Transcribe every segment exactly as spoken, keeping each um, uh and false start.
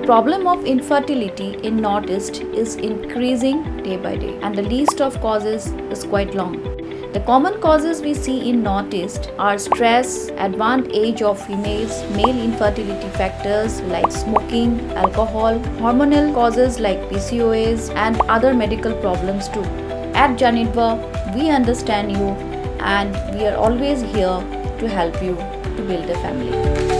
Problem of infertility in Northeast is increasing day by day, and the list of causes is quite long. The common causes we see in Northeast are stress, advanced age of females, male infertility factors like smoking, alcohol, hormonal causes like P C O S, and other medical problems too. At Janitva, we understand you and we are always here to help you to build a family.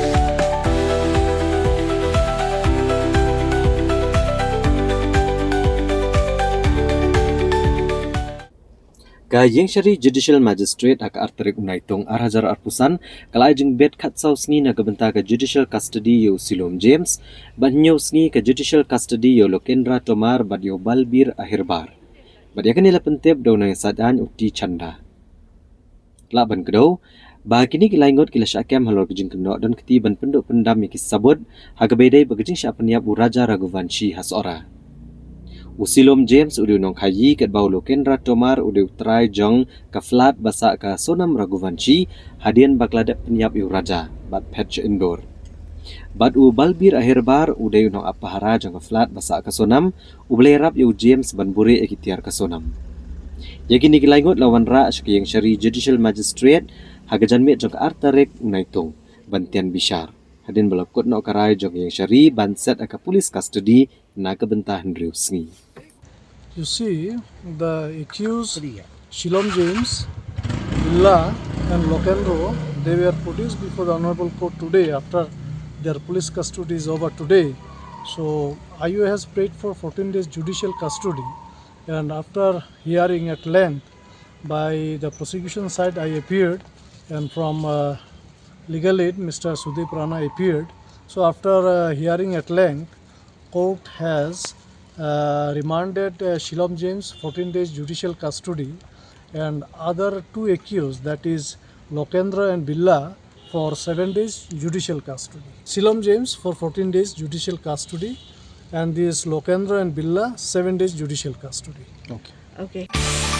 Ka Iingshari Judicial Magistrate ha ka ar tarik u Naitung ar hajar arphew san ka la ai jingbit khatsaw sngi na ka bynta ka judicial custody ïa u Silom James, bad hynñiew sngi ka judicial custody ïa u Lokendra Tomar bad ïa u Balbir Ahirbar. Bad ïa kane la pyntip da u nongïasaid aiñ u T Chanda. Lah ban kdew ba kine ki lai ngut ki la shah kem halor ka jingkynnoh don kti ban pynduh pyndam ïa ki sabut ha kaba ïadei bad ka jingshah pynïap u Raja Raghuvanshi ha Sohra. U Silom James u dei u nongkhaïi katba u Lokendra Tomar u dei u trai jong ka flat ba sah ka Sonam Raghuvanshi hadien ba ka la dep pynïap ïa u Raja bad phet sha Indore. Bad u Balbir Ahirbar u dei u nongap pahara jong ka flat ba sah ka Sonam, u ba la ïarap ïa u James ban buhrieh ïa ki tiar ka Sonam. Ïa kine ki lai ngut la wanrah sha ka Iingshari Judicial Magistrate ha ka janmiet jong ka ar tarik u Naitung ban tian bishar, hadien ba la kut noh ka rai jong ka Iingshari ban set ha ka police custody na ka bynta hynriew sngi. You see, the accused Shilom James, Billa, and Lokendro, they were produced before the Honorable Court today after their police custody is over today. So, I U A has prayed for fourteen days judicial custody, and after hearing at length by the prosecution side, I appeared, and from uh, legal aid, Mister Sudeep Rana appeared. So, after uh, hearing at length, court has uh, remanded uh, Shilom James fourteen days judicial custody and other two accused, that is Lokendra and Billa, for seven days judicial custody. Shilom James for fourteen days judicial custody and this Lokendra and Billa seven days judicial custody. Okay. Okay.